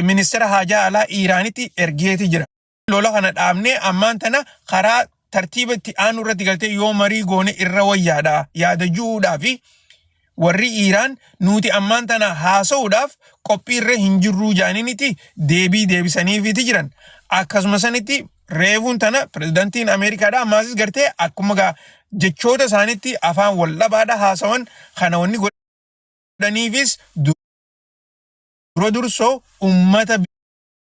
Ministeera haajaa alaa Iiraanitti ergeeti jira. Lola kana dhaabnee ammaan tana karaa tartiiba itti aanu irratti galtee yoo marii goone irra wayyaadha yaada ju'uudhaa fi warri Iiraan nuti ammaan tana haasa'uudhaaf qophii irra hin jirruu jaaniiniti deebii deebisaniifiiti jiran. Akkasuma sanitti reefuun tana pirezidantiin Ameerikaadha ammaasis gartee akkuma gaa jechoota isaaniitti afaan wal dhabaadha haasawan kana wanni godhaniifis dura dursoo ummata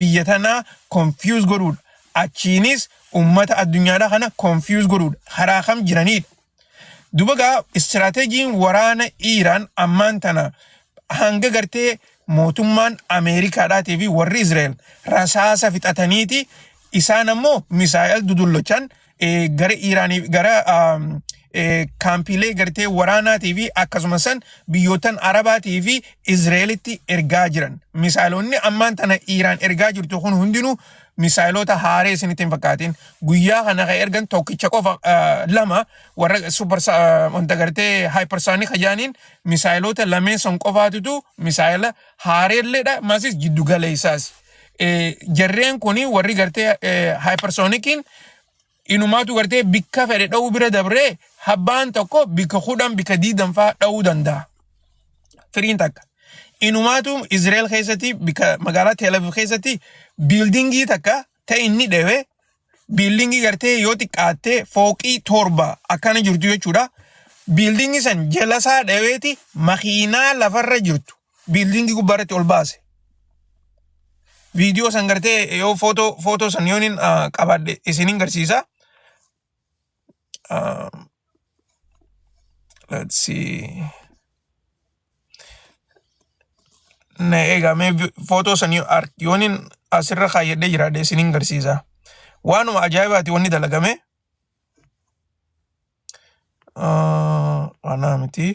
biyya tanaa confuse godhuudha. Achiinis ummata addunyaadhaa kana confuse godhuudha. Karaa kam jiraniidha. Duba gaa istiraateejiin waraana Iiraan ammaan tana hanga gartee mootummaan Ameerikaadhaatii fi warri Israa'el rasaasa fixataniiti isaan ammoo misaa'el dudullochan gara Iiraanii gara kaampiilee gartee waraanaatii fi akkasumas san biyyootan Arabaatii fi Izraa'elitti ergaa jiran. Misaa'eloonni ammaan tana Iiraan ergaa jirtu kun hundinuu misaa'eloota haaree isinitti hin fakkaatin. Guyyaa kana kan ergan tokkicha qofa lama warra super wanta gartee hypersonic kajaaniin misaa'eloota lameen san qofaatutu misaa'ela haareelleedha masis jiddu galeessaas. Jarreen kun warri gartee hypersoniciin inumaatu gartee bikka fedhe dha'uu bira dabree habbaan tokko bikka 10 bikka diidan fa'aa dha'uu danda'a. Firiin takka. Inumaatu Israel keessatti bikka magaalaa Tel Aviv keessatti biildingii takka ta'e inni dhewe biildingii gartee yoo xiqqaattee fooqii 7 akkana jirtu jechuudha. Biildingii san jalasaa dheweeti makiinaa lafarra jirtu biildingii gubbaarratti ol baase. Viidiyoo san gartee yoo footoo footoo san yoon qabaadhe isinin garsiisa. Let's see. Na eegaa mee footoo san yoonin asirra kaayyadhee jiraadhe isinin garsiisa. Waanuma ajaa'ibaati wanni dalagame. Anaa miti.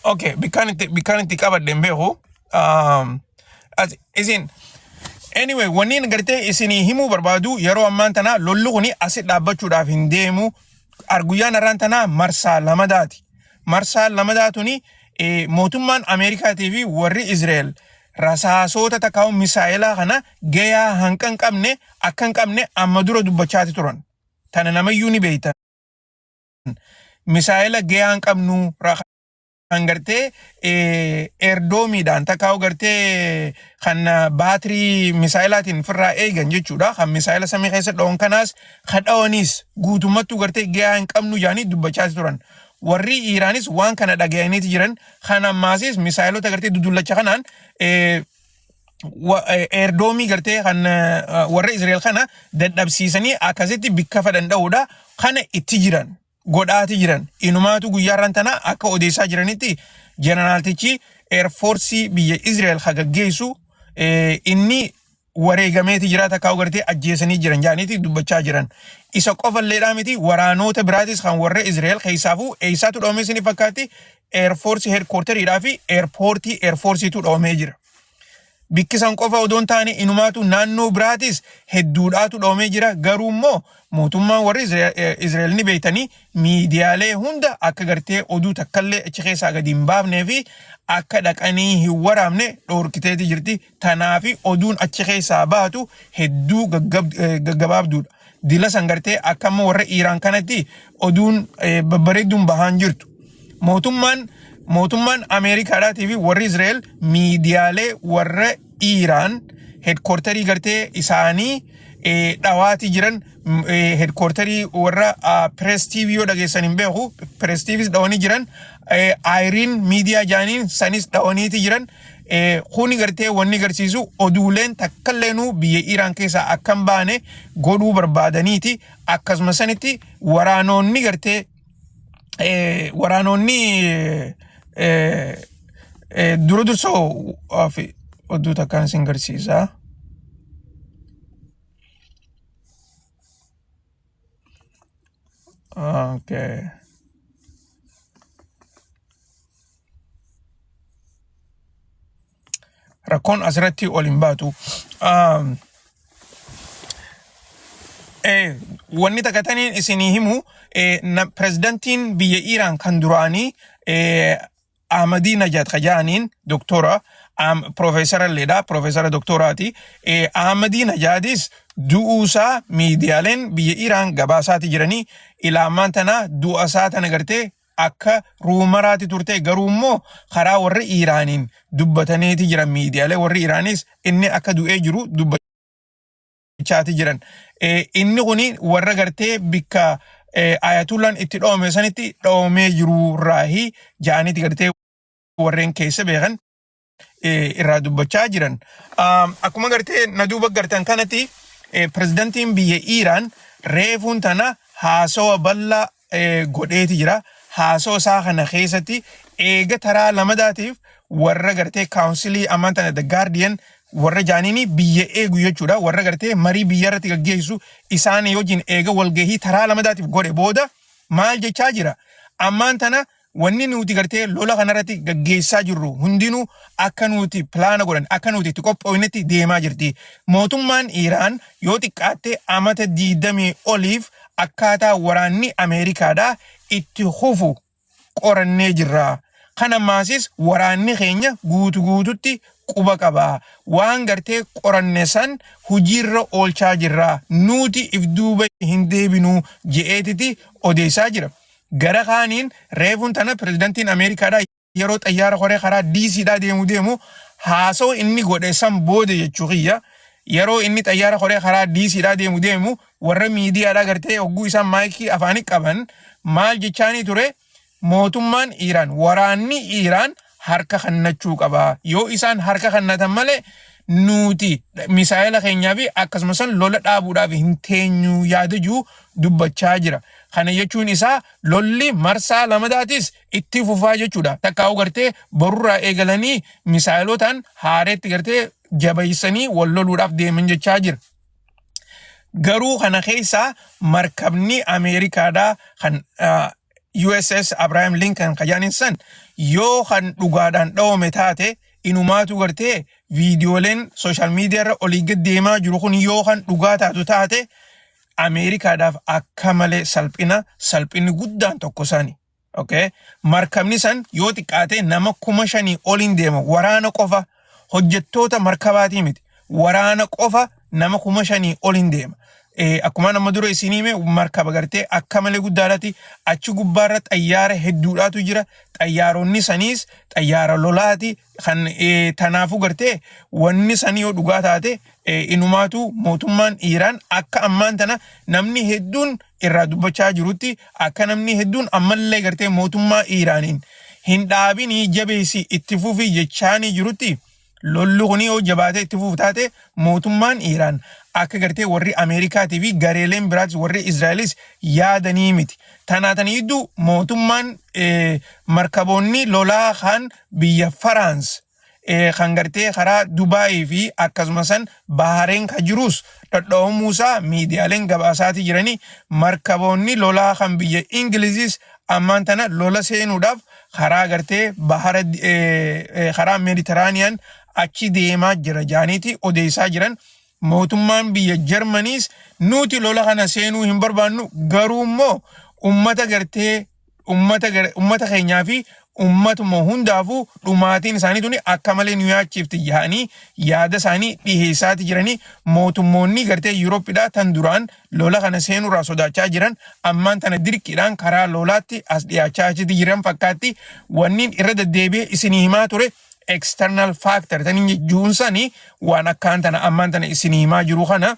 Okay, bikkaan itti qabadhe hin beeku. Isin anyway wanni inni gartee isinii himuu barbaadu yeroo ammaan tana lolli kuni asi dhaabbachuudhaaf hin deemu. Arguyyaan har'aan tanaa marsaa lamadaati. Marsaa lamadaa tuni mootummaan Ameerikaatii fi warri Israa'el rasaasota takkaa'u misaa'elaa kana gayaa hanqa hin qabne akka hin qabne amma dura dubbachaati turan. Tana namayyuu ni beektan. Misaa'ela gayaa hin qabnu kan gartee eerdoomiidhaan takkaa'u gartee kan baatirii misaa'elaatiin ofirraa eegan jechuudha. Kan misaa'ela samii keessa dha'uun kanaas kan dha'aniis guutummattuu gartee gayaa hin qabnu jaanii dubbachaa turan. Warri Iiraanis waan kana dhaga'aniiti jiran. Kan ammaasis misaa'elota gartee dudullacha kanaan eerdoomii gartee kan warra Israa'el kana dadhabsiisanii akkasitti bikka fedhan dha'uudha kana itti jiran. Godhaati jiran. Inumaatu guyyaa irraan tana akka odeessaa jiranitti jeneraaltichi eerfoorsii biyya Israa'el ha gaggeessu inni wareegameeti jira takkaa gartee ajjeesanii jiran jaaniiti dubbachaa jiran. Isa qofalleedhaa miti waraanota biraatis kan warra Israa'el keessaafuu eessaatu dhawamee isin fakkaatti eerfoorsii heedkoorteriidhaa fi eerpoortii eerfoorsiitu dhawamee jira. Bikkisan qofa odoo hin taane inumaatu naannoo biraatis hedduudhaatu dhawamee jira. Garuu immoo mootummaan warri Israa'el ni beektanii miidiyaalee hunda akka gartee oduu takkallee achi keessaa gadi hin baafnee fi akka dhaqanii hin waraabne dhoorkiteeti jirti. Tanaafi oduun achi keessaa baatu hedduu gaggabaabduudha. Dila san gartee akka amma warra Iiraan kanatti oduun babbareedduun bahaan jirtu. Mootummaan Ameerikaadhaatii fi warri Israa'el miidiyaalee warra Iiraan heedkoortarii gartee isaanii dhawaatii jiran heedkoortarii warra Press TV yoo dhageessan hin beeku Press TVs dhawanii jiran Ayiriin miidiyaa jaaniin sanis dhawaniiti jiran kuni gartee wanni garsiisu oduuleen takkalleenuu biyya Iiraan keessaa akka hin baane godhuu barbaadaniiti akkasuma sanitti waraanonni gartee waraanonni dura dursoo fi oduu takkaan isin garsiisa. Okay. Rakkoon asirratti ol hin baatu. Wanni takka taniin isinii himu, pirezidantiin biyya Iiraan kan duraanii Ahmadii Najaad Kajaaniin doktora, piroofeesara illeedha, piroofeesara doktoraati. Ahmadii Najaadis du'uusaa miidiyaaleen biyya Iiraan gabaasaati jiranii. Ilaamaan tana du'a isaa tana gartee akka rumoraati turte, garuu immoo karaa warri Iiraaniin dubbataniiti jiran. Miidiyaalee warri Iiraanis inni akka du'ee jiru dubbachaati jiran. Inni kuni warra gartee bikka Ayatullaan itti dhoome sanitti dhoomee jiru raahi ja'aniiti gartee warreen keessa beekan irraa dubbachaa jiran. Akkuma gartee na duuba gartan kanatti, pirezidantiin biyya Iiraan reefuun tana haasawa bal'aa godheeti jira. Haasawa isaa kana keessatti eega taraa lamadaatiif warra gartee councilii ammaan tana The Guardian warra jaaniini biyya eegu jechuudha. Warra gartee marii biyya irratti gaggeessu isaan wajjin eega walgahii taraa lamadaatiif godhe booda maal jechaa jira? Ammaan tana wanni nuti gartee lola kanarratti gaggeessaa jirru hundinuu akka nuti plana godhan, akka nuti itti qophoofnetti deemaa jirti. Mootummaan Iiraan yoo xiqqaatte amata 20 oliif akkaataa waraanni Ameerikaadhaa itti hufu qorannee jirra. Kana maasis waraanni keenya guutu guututti quba qaba. Waan gartee qoranne san hojiirra oolchaa jirra. Nuti if duuba hin deebinu je'eetiti odeessaa jira. Gara kaaniin reefuun tana pirezidantiin Ameerikaadhaa yeroo xayyaara koree karaa DCdhaa deemu deemu haasoo inni godhe san booda jechuu kiyya. Yeroo inni xayyaara koree karaa DCdhaa deemu deemu warra miidiyaadhaa gartee hogguu isaan maayikii afaanii qaban maal jechaanii ture? Mootummaan Iiraan, waraanni Iiraan harka kannachuu qaba. Yoo isaan harka kannatan malee nuti misaayila keenyaa fi akkasumas lola dhaabuudhaaf hin teenyu yaada jiru dubbachaa jira. Kana jechuun isaa lolli marsaa lamadaatis itti fufaa jechuudha. Takkaa'u gartee borurraa eegalanii misaayilotaan haareetti gartee jabeessanii wal loluudhaaf deeman jechaa jira. Garuu kana keessaa markabni Ameerikaadhaa kan USS Abraham Lincoln kajaaniin san yoo kan dhugaadhaan dhawame taate, inumaatu gartee viidiyooleen social media irra olii gad deemaa jiru kun yoo kan dhugaa taatu taate, Ameerikaadhaaf akka malee salphina, salphinni guddaan tokko isaani. Okay? Markabni san yoo xiqqaate nama 5,000 oliin deema. Waraana qofa, hojjettoota markabaatii miti. Waraana qofa nama 5,000 oliin deema. Akkuma nama dura isin hime, markaba gartee akka malee guddaadhaati. Achi gubbaarra xayyaara hedduudhaatu jira. Xayyaaronni saniis xayyaara lolaati. Kan tanaafuu gartee wanni sanii yoo dhugaa taate, inumaatu mootummaan Iiraan akka ammaan tana namni hedduun irraa dubbachaa jirutti, akka namni hedduun ammallee gartee mootummaa Iiraaniin hin dhaabinii, jabeessi, itti fufii jechaanii jirutti, lolli kun yoo jabaatee itti fufu taate, mootummaan Iiraan akka gartee warri Ameerikaatii fi gareeleen biraatis warri Israa'elis yaadanii miti. Tanaatanii iddoo mootummaan markaboonni lolaa kan biyya Faraans kan gartee karaa Dubaayii fi akkasuma san Bahareen ka jirus dhadha'amuusaa miidiyaaleen gabaasaati jiranii. Markaboonni lolaa kan biyya Ingilizis ammaan tana lola seenuudhaaf karaa gartee bahara karaa Meeditiraaniyaan achi deemaa jira jaaniiti odeessaa jiran. Mootummaan biyya Jarmaniis nuti lola kana seenuu hin barbaannu, garuu immoo ummata gartee ummata keenyaa fi ummatuma hundaafuu dhumaatiin isaanii tuni akka malee nu yaachifti jedhanii yaada isaanii dhiheessaati jiranii. Mootummoonni gartee Yuurooppiidhaa tan duraan lola kana seenuurraa sodaachaa jiran ammaan tana dirqiidhaan karaa lolaatti as dhiyaachaa achitti jiran fakkaatti. Wanniin irra deddeebi'ee isinii himaa ture, external factor taniin jechuun sani waan akkaan tana ammaan tana isinii himaa jiru kana.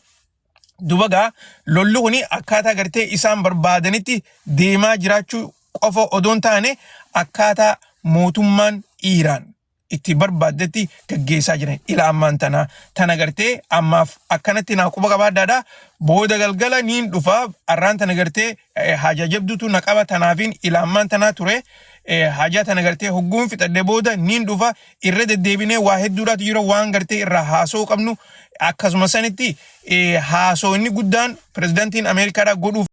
Dubagaa lolli kuni akkaataa gartee isaan barbaadanitti deemaa jiraachuu qofa odoon taane, akkaataa mootummaan Iiraan itti barbaaddetti gaggeessaa jiran ila ammaan tana. Tana gartee ammaaf akkanatti naa quba qabaaddaadha. Booda galgala niin dhufa. Arraan tana gartee haja jabdutu na qaba, tanaafiin ila ammaan tanaa ture. Haja tana gartee hogguun fixadhe booda niin dhufa. Irra deddeebinee waa hedduudhaatu jira waan gartee irraa haasa'uu qabnu. Akkasuma sanitti haasoo inni guddaan pirezidantiin Ameerikaadhaa godhuuf